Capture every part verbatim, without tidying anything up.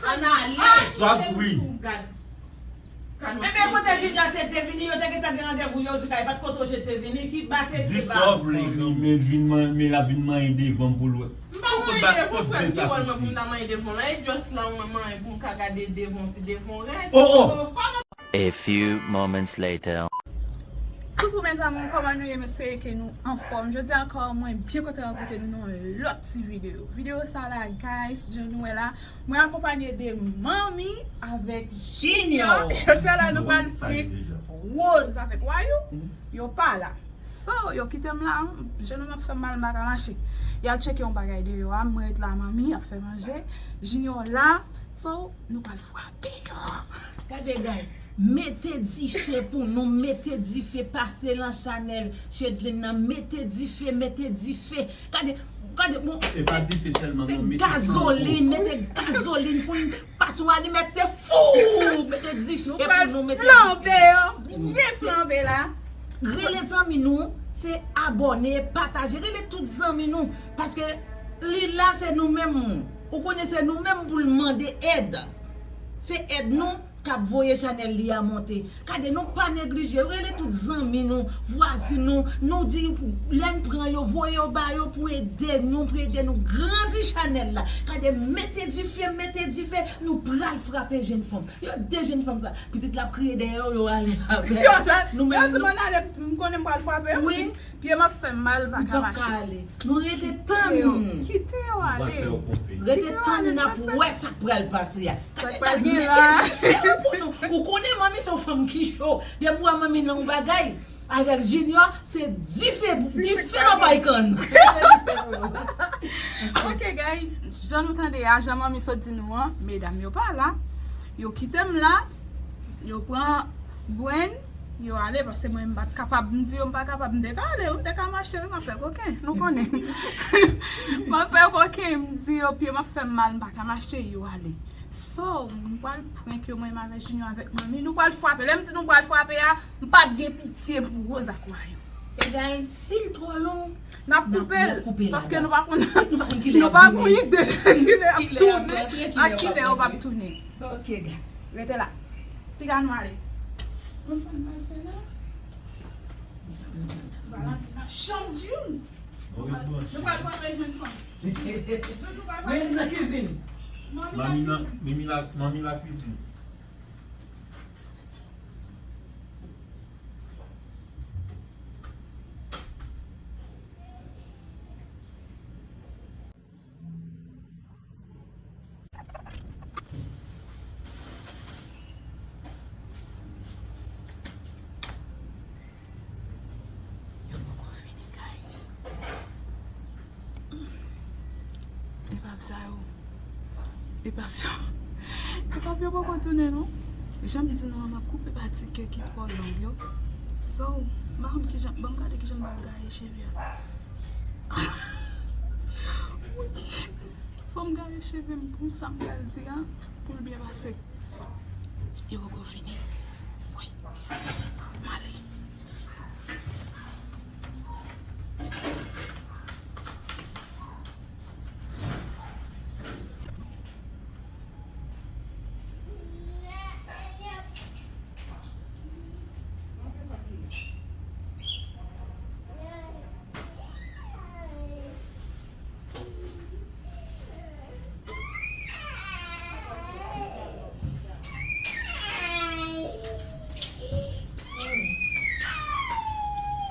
Analiz. Sa wi. Gad. Ebyen, kote Junior Shade te vini, yo te gentan gen randevou yo, Zouka, e pa t kote Shade te vini, ki ba Shade te ba. Di sa w vle, men vin man-, men l ap vin manyen devan m pou l wè. M pa manyen devan, frè m, ki wòl mwen pou m ta manyen devan la, e just la mwen manyen pou m ka gade devan, si devan rèd. Oh, oh. A few moments later. Coucou mes amours, kòman nou ye? M espere ke nou anfòm. Jodi a ankò, mwen byen kontan rankontre nou nan yon lòt ti videyo. Videyo sa la, guys, jan nou wè la, mwen akonpanye de Manmi avèk Junior. Jodi a la, nou pral prank Rose avèk Wayou. Yo pa la. So, yo kite m la, jenou m ap fè m mal, m pa ka mache. Y al tcheke yon bagay deyò a, mwen ret la, Manmi ap fè manje, Junior la. So, nou pral frape yo. Gade, guys, mete dife pou nou, mete dife, pase lan chanèl Shedline nan, mete dife, mete dife. Gade, gade, bon, e pa dife sèlman, se non, mete gazolin, mete gazolin pou n pase yon alimèt, se fou! Mete dife pou nou, mete dife. Flanbe yo, byen flanbe la. Rele zanmi nou, se abòne, pataje, rele tout zanmi nou. Paske li la, se nou menm. Ou konnen se nou menm pou l mande èd. Se èd nou k ap voye chanèl li a monte. Gade, nou pa neglije, rele tout zanmi nou, vwazin nou, nou di, lè n pran yo, voye yo ba yo pou ede nou, pou ede nou grandi chanèl la. Gade, mete dife, mete dife, nou pral frape jenn fanm. Yo de jenn fanm sa, pitit la ap kriye dèyè yo, yo ale avè l. Yo la, nou menm, yo di, nou, mwen ale, m konnen m pral frape yo, wi. Pye m ap fè m mal, m pa ka mache. Nou rete tann. Kite yo ale. Rete tann, n ap wè sa k pral pase a. Gade, gaz, mete dife pou nou. Ou konnen Manmi se yon fanm ki cho. Depi w wè Manmi nan yon bagay, avèk Junior, se dife, dife nan pay kann. Ok, guys, jan nou tande a, jan Manmi sot di nou an, medam yo pa la. Yo kite m la. Yo pran Gwen, yo ale, paske mwen m pa t kapab, m di yo m pa kapab, m te ka ale, m te ka mache, wi, m ap fè koken, nou konnen. M ap fè koken, m di yo pye m ap fè m mal, m pa ka mache, yo ale. So, m pral prank yo, mwen menm avèk Junior avèk Manmi, nou pral frape. Lè m di nou pral frape a, m pa t gen pitye pou Rose ak Wayou. E guys, si l twò long, n ap koupe l, paske nou pa konn, nou pa konn ide kilè ap tounen, ak kilè yo p ap tounen. Ok, guys. Rete la. Piga nou ale. Konn sa n pral fè la? N pral antre nan chanm Jun. Nou pral, nou pral frape jwenn fanm. Jun, nou pral frape. Men nan kizin. Manmi nan, Mimi la, Manmi la kizin. Yo poko fini, guys. Epap sa yo. Epap yo. Epap yo poko tounen, non. Jan m di nou an, m ap koupe pati ke ki twò long yo. So, m pa konn kijan, ban m gade kijan m pral gaye cheve a. Fò m gaye cheve m pou sa m pral di a, pou l byen pase. Yo poko fini. Wi. M ale.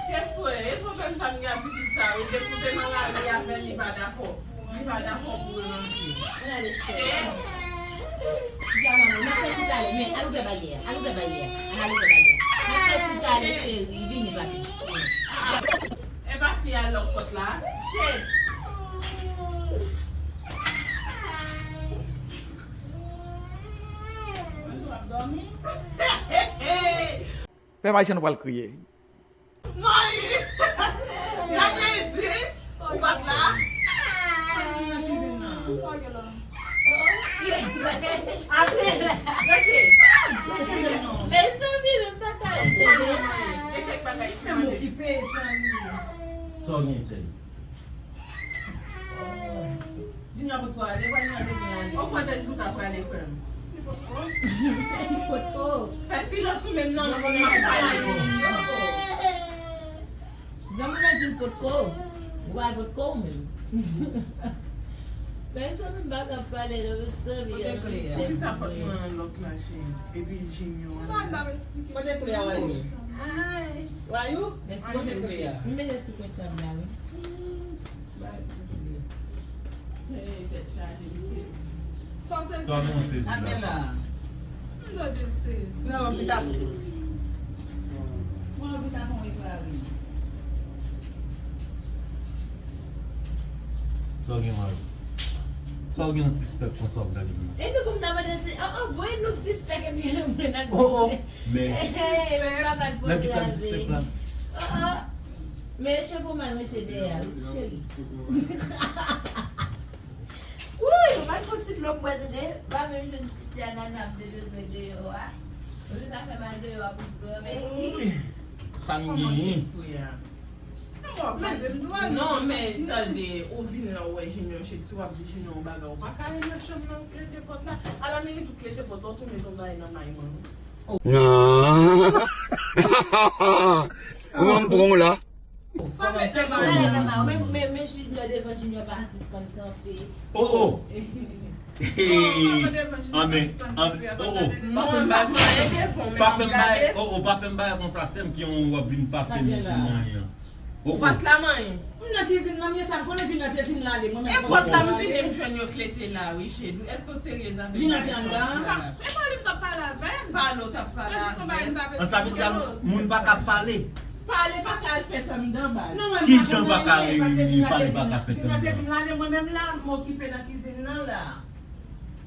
Kèt frè, e pwoblèm sa m gen ak pitit sa yo, depi w te nan lari avè l, li pa dakò. Li pa dakò pou yo rantre. Ann ale, cheri. Di a manman, n ap sòti talè, men al ouvè baryè a, al ouvè baryè a, ann al ouvè baryè a. N ap sòti talè, cheri, vini, papi. Epa fi a lòk pòt la. Shit. Pèp ayisyen nou pral kriye. Mwen! Gade zi! Ou pa t la? Nan kizin nan. Apèn! Rete! Mezanmi, men m pa ka rete. Gen kèk bagay ki pa okipe, tann li. Sa w gen, sè m? Junior pou ale, wè nan demen ale. Kote di w ta prale, frè m? Li potko. Fè silans ou menm nan, non, non, non. Zanmi nan di l potko. Ou pa potko ou menm. Mezanmi, m pa ka pale, non, mezanmi. Kote kle a? Poukisa pòt mwen an lòk la, cheri? Epi Junior an la. Kote kle a, Wayou? Wayou? Kote kle a? M mete sou kont tab la, wi. Bay kle a. Hey, tèt chaje, misye. Sa w sezi? Sa w sezi la? Atè la. M tande l sezi. Mwen anvi ta fè yon eklari. Sa w gen, Mayo? Sa w gen yon sispèk konsa w ap gade m nan? Epi pou m ta mande si, an, an, bon, nou sispèk epi mwen nan. Oh, oh, men. Hey, hey, papa t nan ki sa l sispèk la? Oh, oh. Men chapo mal ranche dèyè a, wi, ti cheri. Wouy, ou pa t konn si dlo m bwè tande, pa menm jwenn ti ti anana m te bezwen deyò a. Ou te ta fè m al deyò a pou granmèsi. Sa n genyen? Non, men tande, ou vin la, ou wè Junior, cheri, si w ap di Junior yon bagay, ou pa ka al nan chanm nan, ou klete pòt la. Alamirit, ou klete pòt la, ou tounen ton bagay nan may mwen. Non. Ou wè m pran w la. Sa fè tèt mal. Men, men, men Junior devan Junior pa sispann kanpe. Oh, oh. Amen. Amen. Oh, oh. Pa fè m bay, oh, oh, pa fè m bay konsa, sè m, ki yon w ap vin pase m pou manyen. Ou pa t la manyen. M nan kizin nan, m ye sa, m konnen Junior te di m l ale, mwen menm. E pòt la m vini, m jwenn yo klete la, wi, cheri. Èske w seryez avè m? Junior te anndan. E pa li m t ap pale avè l. Pale w t ap pale avè l. An, sa vle di moun pa ka pale. Pale pa ka al fèt anndan, baz. Ki jan l pa ka reyini, pale pa ka fèt anndan? Junior te di m l ale, mwen menm la, m okipe nan kizin nan la.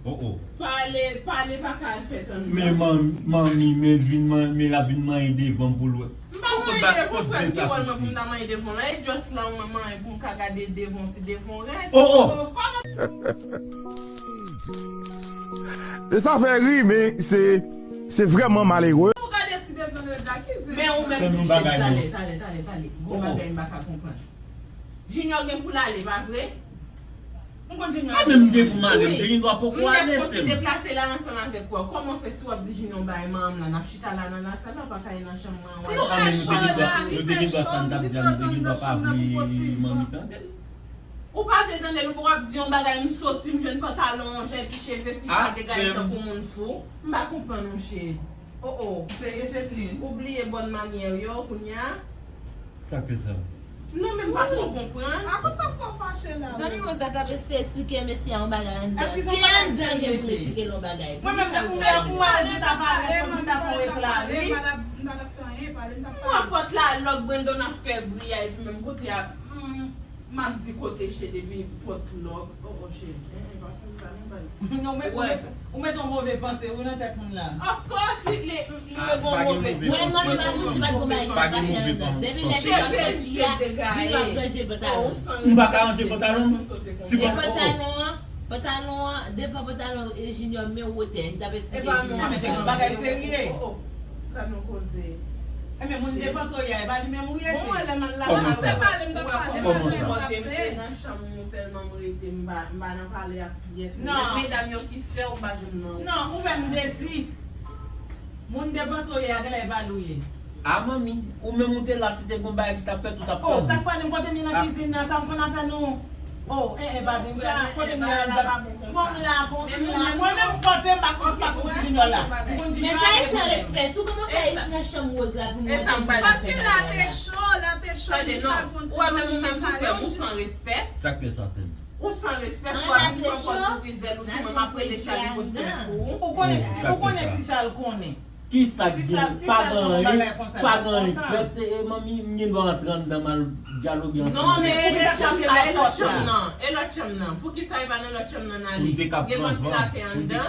Oh, oh. Pale, pale pa ka al fèt anndan. Men man-, manmi, men vin man-, men l ap vin manyen devan m pou l wè. M pa manyen devan, frè m, ki wòl mwen pou m ta manyen devan la? E just la w mwen manyen pou m ka gade devan, si devan w rèd. Oh, oh. E sa fè ri, men se, se vrèman malere. Pou gade si devan rèd la, ki zen. Men ou menm, talè, talè, talè, talè. Gon bagay m pa ka konprann. Junior gen pou l ale, pa vre? M konn Junior. Mwen menm m gen pou m ale, m te gen dwa poko ale, sè m. Deplase la ansanm avèk ou. Kòman fè si w ap di Junior bay manman m la, n ap chita la nan lasal la, pa ka al nan chanm mwen an? Ann, nou te gen dwa, nou te gen dwa sa n t ap di a, nou te gen dwa pa vle manmi tande l. Ou pa vle tande l, ou pa w ap di yon bagay, m soti, m jwenn pantalon, jan epi cheve fi sa degaje tankou moun fou. M pa konprann ou, cheri. Oh, oh. Serye, Chetline? Ou bliye bòn manyè w yo kounye a? Sa k fè sa? Non, men m pa twò konprann. Akoz sa fè w fache la? Zanmi Rosa t ap eseye eksplike mesye a yon bagay anndan. Se anndan l gen pou l esplike l yon bagay. Mwen menm, depi m wè, m wè Rosa ta parèt, m ta fè yon eklari. M pa t ap fè anyen, pale, m t ap pale. M wè pòt la lòk, Brandon ap fè bri a, epi menm kote a, m, m ap di kote che depi pòt lòk. Oh, oh, che. Eh, eh, pa fè m sa non, baz. Non, men ou met, ou met yon move panse, wi, nan tèt moun la. Of course, li, li, li met yon move panse. Mwen, mwen, mwen, mwen, pa gen move panse anndan. Depi lè Junior ap soti a, Junior ap ranje pantalon. M pa ka ranje pantalon m. Si e pantalon an, pantalon an, devan pantalon e Junior men wotè. Li t ap esplike Junior. Mete yon bagay serye. Oh, oh. Gad yon koze. Ebyen, moun depanse w ye a, e pa li menm ou ye, cheri. Kòman sa? Kòman sa? M te nan chanm nou sèlman, m rete, m pa, m pa nan pale ak pyès moun. Medam yo ki sè w, m pa janm nan. Non, ou fè m desi. Moun depanse w ye a, genlè e pa li w ye. A manmi, ou menm ou te la, si te gon bagay ki t ap fèt, ou t ap tande. Oh, sa k pale m kote m ye nan kizin nan, sa m konn afè nou. Oh, eh, eh, pa di m sa, kote m ye anndan. Bon, m la, bon, m la. Mwen menm, m panse m pa konn, m pa konn si Junior la. M konn Junior. Men sa e san respè tou, kòman fè e nan chanm Rose la pou nou mete. Paske la te cho, la te cho. Tande non, ou wè menm ou menm tou frè m, ou san respè. Sa k fè sa, sè m? Ou san respè, swa vin pran pòz ou rizèl ou sou mwen, m ap rele Charlie kout pwen pou ou. Ou konnen, ou konnen si Charles konnen. Kisa k gen? Pa gen anyen, pa gen anyen k fèt, e, manmi, m gen dwa rantre anndan m al dyaloge ansanm. Non, men e lòt chanm sa, e lòt chanm nan, e lòt chanm nan. Poukisa e pa nan lòt chanm nan n ale? Gen vantilatè anndan.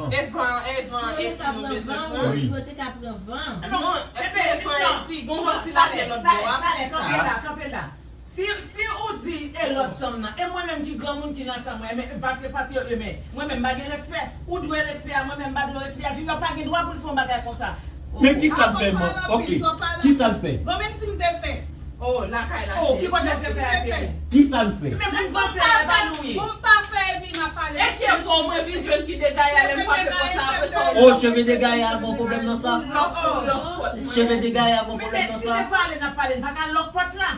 E van, e van, e si nou bezwen pran. Yo te ka pran van. Non, èske e van e si? Gon vantilatè lòt bò a, poukisa? Kanpe la, kanpe la. Si, si ou di e lòt chanm nan, e mwen menm ki granmoun ki nan chanm mwen, men, paske, paske, men, mwen menm m pa gen respè. Ou dwe respè a, mwen menm m pa dwe respè a. Junior pa gen dwa pou l fè yon bagay konsa. Men kisa l fè, man? Ok. Kisa l fè? Bon, menm si m te fè. Oh, lakay la. Oh, ki kote w te fè a, cheri? Ki sa l fè? Men pou m panse la, ta nou ye. Bon, pa fè epi m ap pale. E cheve w mwen vin jwenn ki degaya lè m frape pòt la, apre sa. Oh, cheve degaya a gon pwoblèm nan sa? Lòk, lòk pòt. Cheve degaya a gon pwoblèm nan sa? Men si se pale n ap pale, n pa ka lòk pòt la.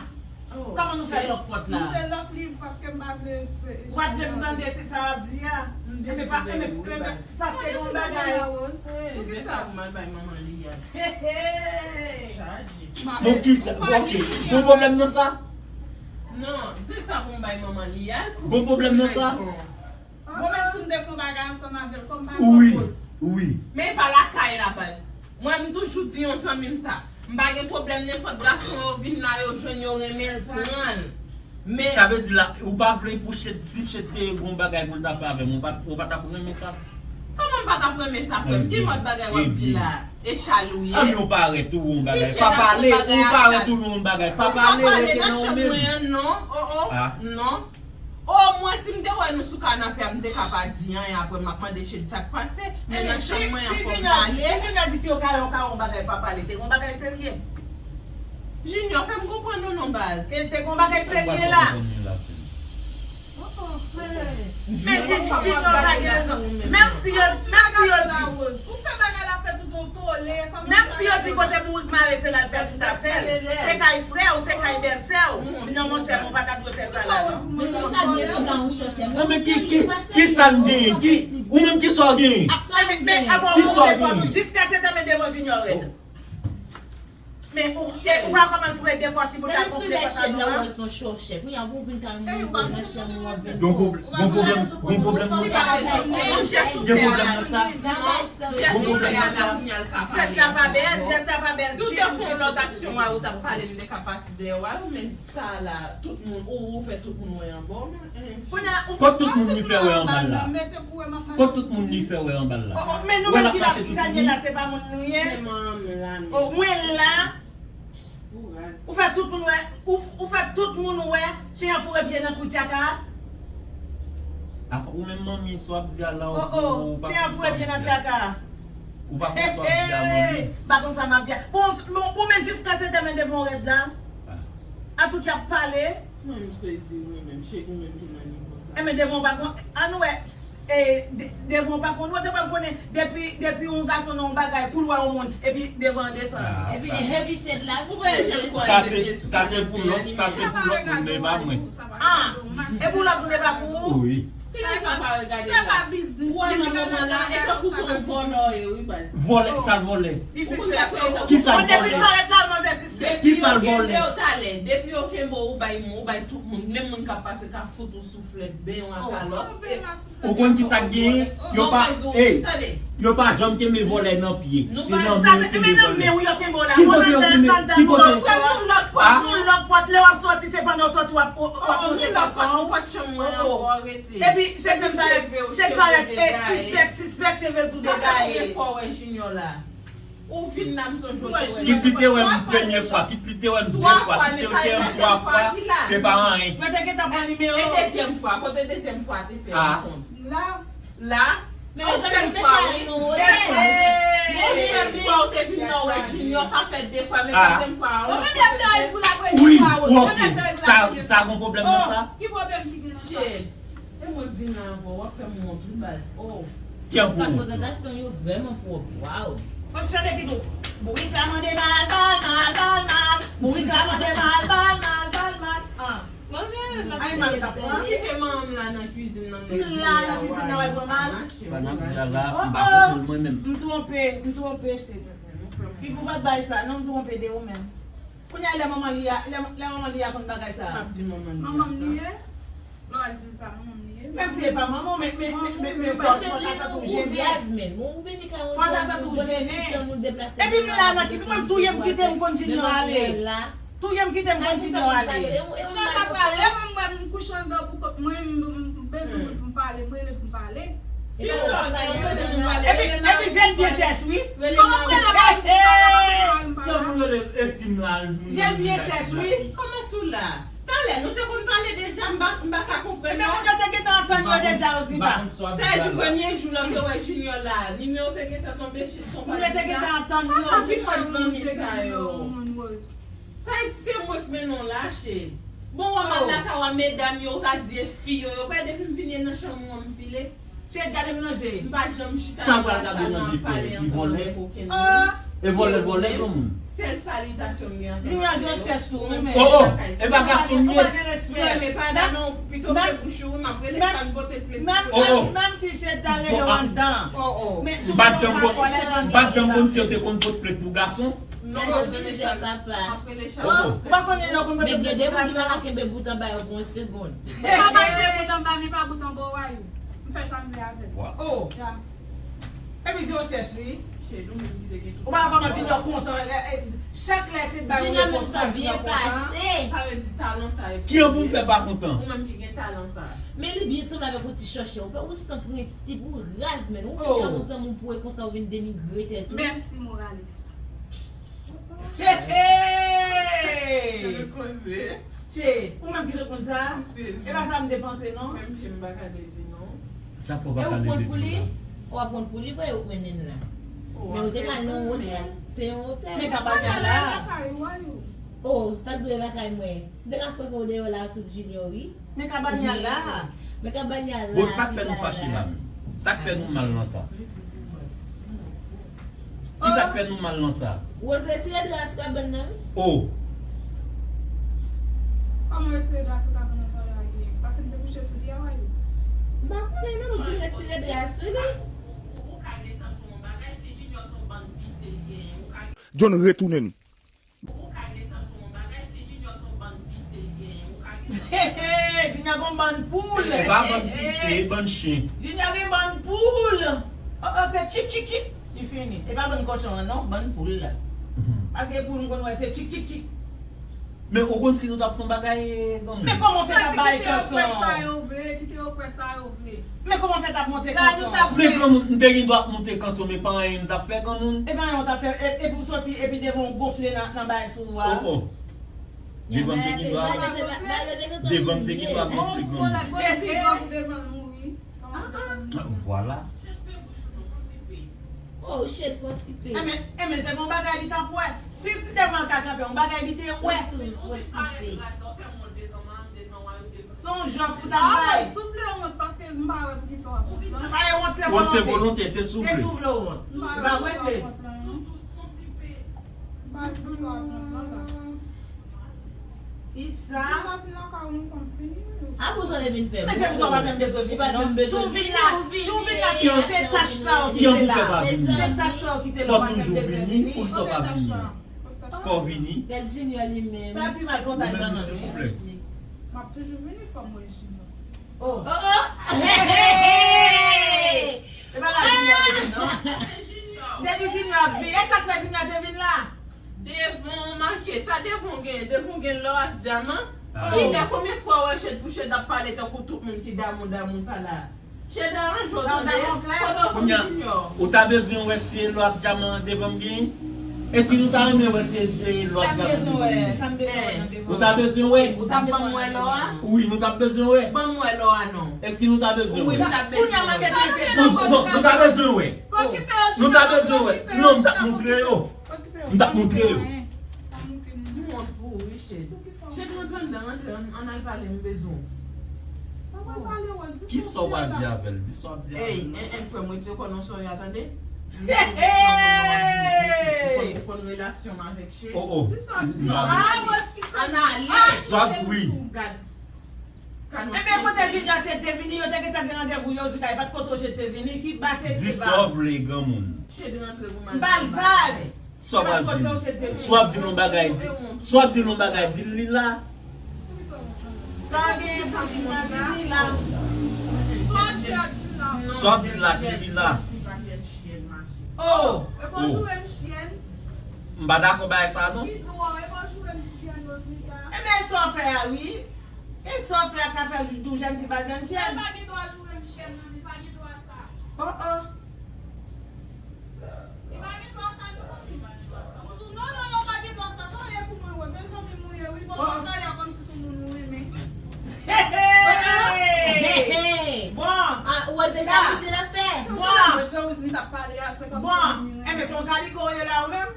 Kòman nou fè lòk pòt la? M te lòk li paske m pa vle. Ou pa t vle m tande se sa w ap di a? Enben pa, enben, enben, paske gen yon bagay. Poukisa pou m al bay manman li a? Chaje. Bon, kisa? Ok. Gon pwoblèm nan sa? Non, se sa pou m bay manman li a. Gon pwoblèm nan sa? Bon, men si m te fè yon bagay ansanm avè l, kòm pa fè koz. Wi, wi. Men e pa lakay la, baz. Mwen, m toujou di yon zanmi m sa. M pa gen pwoblèm nenpòt gason yo vin la, yo jwenn, yo renmen l, pran l. Men sa vle di la, ou pa vle pou Chet, si Chet te gen yon bagay pou l ta fè avè m, ou pa, ou pa t ap renmen sa? Kòman m pa t ap renmen sa, frè m? Ki mòd bagay w ap di la? E chal ou ye? Ann, ou parèt ou yon bagay. Pa pale, ou parèt ou yon bagay. Pa pale, rete nan ou menm. Non, oh, oh, non. Omwen, si m te wè nou sou kanapè a, m te ka pa di anyen, apre m ap mande Chet sa k pase. Men nan chanm mwen an, fò m pale. Si Junior di si yo ka yon, ka yon bagay, pa pale, te yon bagay serye. Junior, fè m konprann ou non, baz. Ke l te gon bagay serye la. Men Junior pa gen rezon. Menm si yo, menm si yo di, ou fè bagay la fè tout yon tole. Menm si yo di kote bourik mare, se la l fè tout afè l. Se kay frè w, se kay bèlsè w. Non, monchè, mwen pa ta dwe fè sa la, non. Men sa byen sanble yon chòchè. Non, men ki, ki, ki sa n genyen? Ki, ou menm ki sa w genyen? Ki sa w genyen? Jiskaske te men devan Junior rèd. Men ou, e, ou pa konprann fou e de pòch li pou ta gonfle konsa non, an? Gon pwob-, gon pwoblèm, gon pwoblèm nan sa? Gen pwoblèm nan sa? Gon pwoblèm nan sa? Jès la pa bèl, jès la pa bèl. Si w te fè yon lòt aksyon, ou t ap pale, m te ka pati dèyè w, men sa la, tout moun, ou, ou fè tout moun wè anba w, men, eh. Kot tout moun li fè wè anba l la? Kot tout moun li fè wè anba l la? Wè l ap mache tout moun. Mwen la. Ou fè tout moun wè, ou, ou fè tout moun wè, chen an foure pye nan kou tchaka a. Ah, ou menm manmi, sa w ap di a la, ou, ou pa konn sa w ap di a. Ou pa konn sa w ap di a, manmi. M pa konn sa m ap di a. Bon, bon, bon, men jiskaske te men devan w rèd la. A tout y ap pale. Mwen, m sezi, mwen menm, cheri, ou menm ki nan nivo sa. Enben, devan w pa konn, ann wè. E, de-, devan w pa konn, ou te pral konnen, depi, depi yon gason nan yon bagay, pou l wè yon moun, epi devan an desann. Epi, epi Chet la, sa se, sa se pou lòt, sa se pou lòt moun, men pa mwen. Ah, e pou lòt moun, e pa pou ou? Wi. Kilè sa pa regade la? Ou wè nan moman la, e tankou se yon vòlò w ye, wi, baz. Vòlè, sa l vòlè? Li sispèk. Ki sa l vòlè? Depi l parèt la, manzè sispèk. Ki sa l vòlè? Depi yo kenbe w talè, depi yo kenbe w, ou bay, ou bay tout moun, menm moun k ap pase ka fout ou souflèt, benyen w ak kalòt. Ou konn ki sa k genyen? Yo pa, ey, yo pa janm kenbe vòlè nan pye. Se nan men yo kenbe vòlè. Ki kote yo kenbe? Ki kote? Frè m, nou lòk pòt, nou lòk pòt. Lè w ap sòti, se pandan w sòti, w ap, w ap monte nan son. Epi, cheve m parèt, cheve parèt, e, sispèk, sispèk, cheve l tou degaye. Sa fè konbyen fwa w wè Junior la? Ou vin la, m sonje w te wè. Kit li te wè m premye fwa, kit li te wè m de fwa, kit li te wè m twa fwa, se pa anyen. Mwen te gentan pran nimewo. E dezyèm fwa, kote dezyèm fwa te fè rankont? La. La? An sèl fwa, wi. An sèl fwa ou te vin nan wè Junior, sa fè de fwa, men dezyèm fwa a, wi, ok. Sa, sa gon pwoblèm nan sa? Ki pwoblèm ki gen nan sa? E mwen vin la avè w, w ap fè m wont, wi, baz. Oh. Ki an pou wont? Frekant yo vrèman pwòp. Waw. Kòm chante ki tou. Bourik la mande mal, mal, mal, mal, mal. Bourik la mande mal, mal, mal, mal, mal. Ah. Ay, mal t ap pran. Kite manman m la nan kwizin nan, m la nan kwizin nan, w al pran mal. Sa n ap di a la, m pa konprann mwen menm. M twonpe, m twonpe, cheri. Figi w pa t bay sa, non, m twonpe de ou menm. Kounye a, lè manman li a, lè, lè manman li a konn bagay sa a. M ap di manman li a sa. Manman m li ye? Lè w al di sa, manman m li ye? Menm si e pa manman w, men, men, men, men, men fò, fò ta santi w jennen. Fò ta santi w jennen. Epi m la nan kit, mwen m touye m kite m konn Junior ale. Touye m kite m konn Junior ale. Junior pa pale, mwen, mwen, m kouche anndan pou kont mwen, m, m, m bezwen moun pou m pale, m rele pou m pale. Epi, epi jèn byen chèch, wi. Kòman m rele pa, kòman m rele pa, m pa la? Jèn byen chèch, wi. Kòman sou la? Talè, nou te konn pale deja, m pa, m pa ka konprann non. Ebyen, moun yo te gentan antann yo deja, Rosita. Sa vle di premye jou lè m te wè Junior la, nimewo te gentan tonbe, shit, son pa di sa. Moun yo te gentan antann yo. Sa, sa ki fòt zanmi sa yo? Sa e di se mwen k mennen w la, Cheri. Bon, w ap al lakay w a medam yo, w ta di e fi yo, yo pa depi m vini nan chanm ou an m file. Cheri, gade m nan je. M pa janm chita nan sal nan pale ansanm avèk okenn moun. E vòlè, vòlè granmoun. Sèl salitasyon m gen ansanm avèk yo. Junior, je chèch pou ou menm. Oh, oh, e pa gason m ye. Ou pa gen respè. Frè m, e pa la non, pito ke bouch ou, m ap rele Chan pote plent pou ou. Menm si Cheri ta rele w anndan. M pa t janm konn, m pa t janm konn si yo te konn pot plent pou gason. Non, m ap rele Chan. M ap rele Chan. Ou pa konnen lè w konn pote plent pou gason. Men gen de moun ki pa ka kenbe bout anba yo pou yon segonn. Ou pa ka kenbe bout anba, men pa bout anba w a yo. M fè sa m vle avè l. Oh. Epi se yon chèch, wi. Ou pa kòman Junior kontan. Chak lè se bay yon repons sa, Junior kontan. Sa vle di talan sa e. Ki an pou m fè pa kontan? Ou menm ki gen talan sa. Men li byen sanble avèk yon ti chòchè. Ou pè, ou san prensip, ou raz, menn. Ou vin ka yon zanmi w pou wè konsa ou vin denigre tèt ou. Mèsi, moralis. Hey, hey! Gade koze. Che, ou menm ki te konn sa? E pa sa m te panse, non. Menm pye m pa ka leve, non. Sa fè w pa ka leve tou la? Ou ap konn pou li, vre, ou mennen l la. Men ou te ka nan yon otèl, peye yon otèl. Men kabanya la. Oh, sa dwe lakay mwen. M te ka frekan w deyò la tout Junior, wi. Men kabanya la. Men kabanya la. Bon, sa k fè nou fache la menm? Sa k fè nou mal nan sa? Ki sa k fè nou mal nan sa? Rose retire dra sou kabann nan, wi. Oh. Kòman retire dra sou kabann nan, sa w lage? Paske m te kouche sou li a, wè. M pa konnen non, m di retire dra sou li. Ou ka gentan fè yon bagay, si Junior se yon bann pise l genyen, ou ka John retounen. Ou ka gentan fè yon bagay, si Junior se yon bann pise l genyen, ou ka gentan Junior gon bann poul. E pa bann pise, e bann chen. Junior gen bann poul. Oh, oh, se tchik, tchik, tchik. Li fini. E pa bann kochon an, non, bann poul la. Paske poul m konn wè se tchik, tchik, tchik. Men ou konn si nou t ap fè yon bagay, granmoun? Men kòman w fè t ap bay kanson? Kite yo kwè sa yo vle, kite yo kwè sa yo vle. Men kòman w fè t ap monte kanson? Men granmoun, m te gen dwa ap monte kanson, men pa anyen m t ap fè, granmoun. E pa anyen w t ap fè, e, epi w soti, epi devan w gonfle nan, nan bay sou ou a. Oh, oh. Devan m te gen dwa, devan m te gen dwa gonfle, granmoun. Vwala. Oh, shit, fò ti pe. Enben, enben, te gen yon bagay li t ap wè. Si l te devan l ka kanpe, yon bagay li te wè. Se yon jòf ou t ap bay. Soufle yon wont paske m pa wè poukisa w ap wont lan. Pa yon wont, se volonte. Se soufle yon wont. M pa wè poukisa w ap wont lan. Kisa? Apre w sot vin fè. Men se pou sa w pa menm bezwen vini, non. Si w vin la, si w vin la, se tach sa w kite la. Se tach sa w kite la, w pa menm bezwen vini. Poukisa w pa vini? Fò w vini. Gad Junior li menm. Sa pi mal kontak nan nan. M ap toujou vini, fò m wè Junior. Oh. Oh, oh. Hey, hey. E pa la Junior rete, non. Depi Junior ap vin, e sa k fè Junior te vin la? Devan w make, sa devan w genyen? Devan w gen lò ak dyaman? Ki lè, konbyen fwa w wè Chèd pou Chèd ap pale tankou tout moun ki damou damou sa la? Chèd aranje w tande. Kote w konn Junior? Ou ta bezwen wè si e lò ak dyaman an devan m genyen? E si nou ta renmen wè si e lò ak dyaman an devan m? Sa m bezwen wè, sa m bezwen wè nan devan m. Ou ta bezwen wè? Wi, nou t ap bezwen wè. Ban m wè lò a non. Èske nou ta bezwen wè? Wi, m t ap bezwen wè. Non, nou ta bezwen wè. Nou ta bezwen wè. Non, m t ap montre yo. M t ap montre yo. M wont pou ou, wi, Chèd. Chèd, rantre anndan, rantre, ann, ann al pale, m bezwen w. Kisa w pral di avè l? Di sa w ap di avè l. Ey, en, en, frè m, retire kò nan sòy a, tande? Ou konn, ou konn relasyon m avèk Chèd. Oh, oh. Di sa w ap di. Ann ale. Sa w ap di. Gad. Enben, kote Junior Chèd te vini, yo te gentan gen randevou yo lopital, e pa t kote w Chèd te vini, ki ba Chèd te ba. Di sa w vle, granmoun. Chèd rantre pou m al. M ba l vag. Sa w pral di l? Sa w ap di l yon bagay, di, sa w ap di l yon bagay, di l li la. Sa w genyen pou di l la, di l li la. Sa w ap di l la, di l li la. Oh! Oh! M pa dakò bagay sa non. Enben, sa w fè a, wi. E sa w fè a ka fè l tou jèn fi pa jèn chèn. Li pa gen dwa joure m chèn nan, li pa gen dwa sa. Oh, oh. Li pa gen dwa sa, non, li. M di w, non, non, non, pa gen dwa sa. Sa w ye pou mwen, Rose? Se zanmi m ou ye, wi. Bon, jan w pale a kòmsi se yon moun ou renmen. Bon. Ah, Rose, sa, jalouzi l ap fè. Bon. Jan Rose, jan Rose, li t ap pale a, se kòmsi se yon moun ou renmen. Enben, se yon kaliko w ye la, ou menm?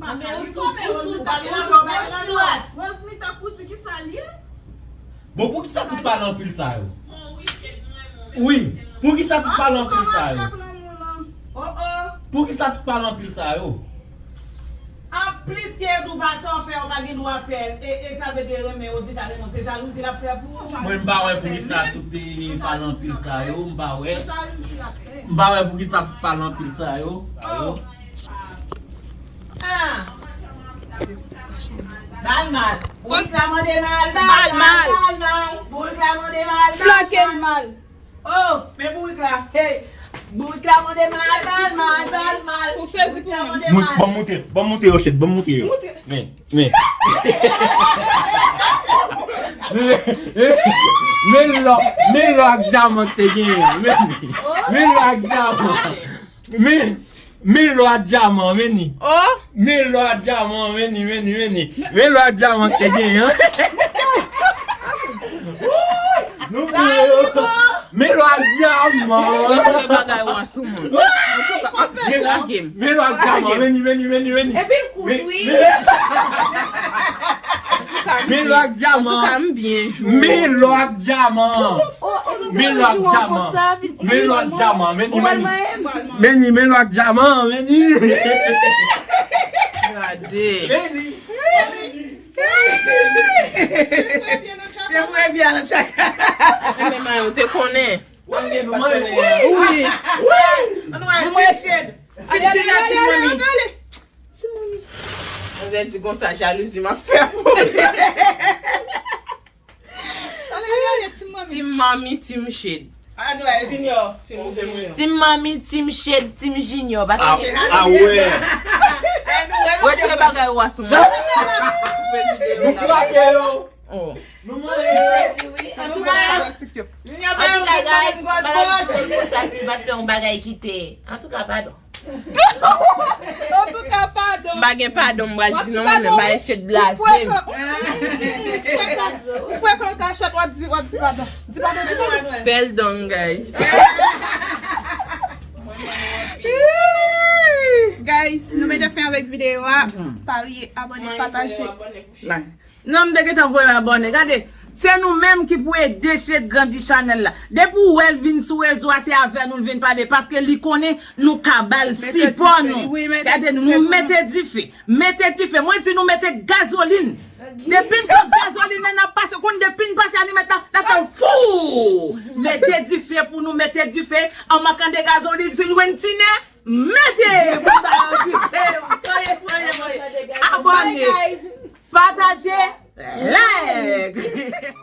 Anben, ou tou, ou tou, ou tou, ou tou. Rosemita pou di ki sa l ye? Bon, poukisa tout pale anpil sa yo? Wi, poukisa tout pale anpil sa yo? Poukisa tout pale anpil sa yo? Anplis ke yo di w pa sa w fè, ou pa gen dwa fè l. E, e sa vle di renmen Rosemita, renmen w, se jalouzi l ap fè pou ou. Mwen, m pa wè poukisa tout te pale anpil sa yo, m pa wè. M pa wè poukisa tout pale anpil sa yo. Ah. Bal mal. Bourik la mande mal, bal mal, bal mal. Bourik la mande mal, bal mal. Flanke l mal. Oh, men bourik la. Hey. Bourik la mande mal, mal, mal, mal, mal. Ou sezi pou mwen. Bourik la mande mal. Ban m moute, ban m moute yo, Chèd, ban m moute yo. Moute. Men, men. Men, men, men lò, men lò ak dyaman te genyen. Men, men lò ak dyaman. Men, men lò ak dyaman, men ni. Oh. Men lò ak dyaman, men ni, men ni, men ni. Men lò ak dyaman te genyen. Nou pran yo. Men lwa dyaman. Yo fè bagay wa sou moun. Antouka, lage m. Men lwa dyaman, vini, vini, vini, vini. Epi l kout, wi. Men lwa dyaman. Antouka, m byen jwe. Men lwa dyaman. Men lwa dyaman. Men lwa dyaman, vini, vini. Vini, men lwa dyaman, vini. Gade. Vini. Se vre vye nan tchak. Men mayo te konnen. Ange nou manje. Wi. Ann wè ti Chèd. Ti Chèd a ti manmi. Ti manmi. Mwen di konsa jalouzi m ap fè pou li. Ale, ale, ale, ti manmi. Ti manmi, ti Chèd. Ann wè Junior. Ti Junior. Ti manmi, ti Chèd, ti Junior. Paske a wè. Retire bagay wa sou mwen. Nou frape yo. Oh. Nou manje. Antouka, antouka, guys, pa t ap fè l konsa si m pa t fè yon bagay ki te. Antouka, padon. Antouka, padon. M pa gen padon, m pral di non, men bay Chèd blaze m. Ou frekan kachèt, w ap di, w ap di padon. Di padon, di padon. Pardon, guys. Guys, nou mete fen avèk videyo a. Pa bliye abòne, pataje. Non, m te gentan voye abòne. Gade, se nou menm ki pou ede Chèd grandi chanèl la. Depi w wè l vin sou rezo a, se avè nou l vin pale, paske li konnen nou ka ba l sipò nou. Gade, nou mete dife. Mete dife. Mwen di nou mete gazolin. Depi n pran gazolin nan, n ap pase, konn depi n pase alimèt la, l ap fè fou. Mete dife pou nou, mete dife. An mankan de gazolin, si nou jwenn tinen, mete pou ba yo dife. Voye, voye, voye. Abòne. Pataje, like.